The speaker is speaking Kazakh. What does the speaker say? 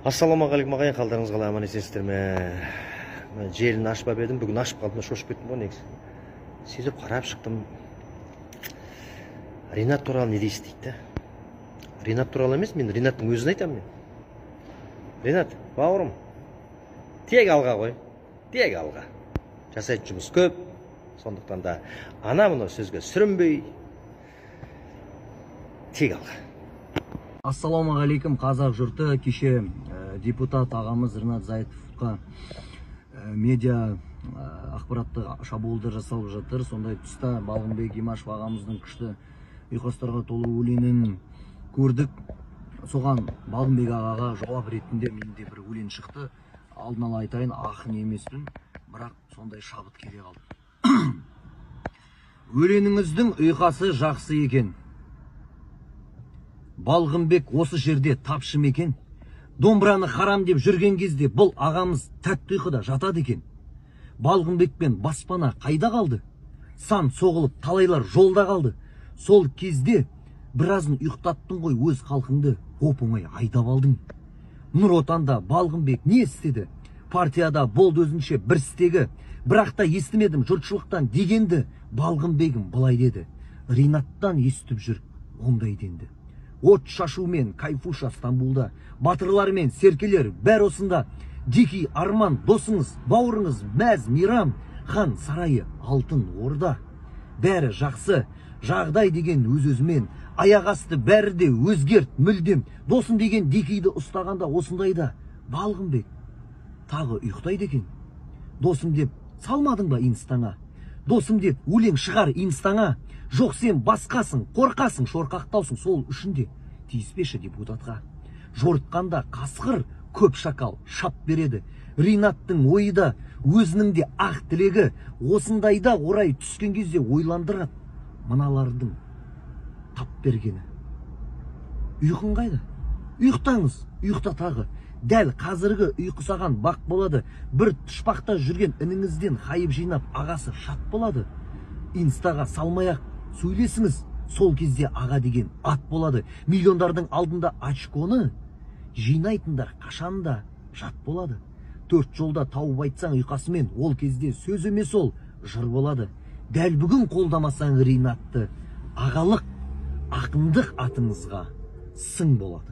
Ассалаумағалейкум, ағайын, қалдарыңыз қалай, аман есенсіздер ме? Желіні ашпап едім, бүгін ашып қалдым, шошып кеттім ғой негізі. Сөйтіп қарап шықтым. Ринат туралы не дейсіз дейді да. Ринат туралы емес, мен Ринаттың өзін айтамын мен. Ринат, бауырым, тек алға ғой, тек алға. Жасайтын жұмыс көп, сондықтан да ана мынау сөзге сүрінбей, тек алға. Ассалаумағалейкум, қазақ жұрты. Кеше депутат ағамыз Ринат Зайтовқа медиа ақпаратты шабуылдар жасалып жатыр. Сондай тұста Балғынбек Имашев ағамыздың күшті ұйқастарға толы өлеңін көрдік. Соған Балғынбек ағаға жауап ретінде менде бір өлең шықты. Алдын ала айтайын, ақын емеспін, бірақ сондай шабыт келе қалды. Өлеңіңіздің ұйқасы жақсы екен. Балғынбек осы жерде тапшы ма екен? Домбыраны харам деп жүрген кезде бұл ағамыз тәтті ұйқыда жатады екен. Балғынбекпен баспана қайда қалды? Сан соғылып талайлар жолда қалды. Сол кезде біразын ұйықтаттың ғой, өз халқыңды оп-оңай айдап алдың. Нұр Отанда Балғынбек не істеді? Партияда болды өзінше бір стегі. Бірақ та естімедім жұртшылықтан дегенді. Балғынбегім былай деді: Ринаттан естіп жүр ондай денді. От шашумен кайфуша Стамбулда, батырлар мен серкелер бәрі осында. Дикий арман досыңыз, бауырыңыз мәз мейрам, хан сарайы алтын орда. Бәрі жақсы, жағдай деген өз-өзімен, аяқ асты бәрі де өзгерт мүлдем. Досым деген Дикийді ұстағанда осындайда Балғынбек тағы ұйықтайды екен. Досым деп салмадың ба инстаңа? Досым деп өлең шығар инстаңа. Жоқ, сен басқасың, қорқасың, шорқақтаусың, сол үшін де тиіспеші депутатқа. Жортқанда қасқыр көп шакал шап береді. Ринаттың ойы да өзінің де ақ тілегі осындайда орай түскен кезде ойландырады мыналардың тап бергені. Ұйқың қайда? Ұйықтаңыз, ұйықта тағы. Дәл қазіргі ұйқы саған бақ болады. Бір тұшпақта жүрген ініңізден хайып жинап ағасы шат болады. Инстаға салмай-ақ сөйлесіңіз, сол кезде аға деген ат болады. Миллиондардың алдында очконы жинайтындар қашанда жат болады. Төрт жолда тауып айтсаң ұйқасымен, ол кезде сөз емес ол жыр болады. Дәл бүгін қолдамасаң Ринатты, ағалық ақындық атыңызға сын болады.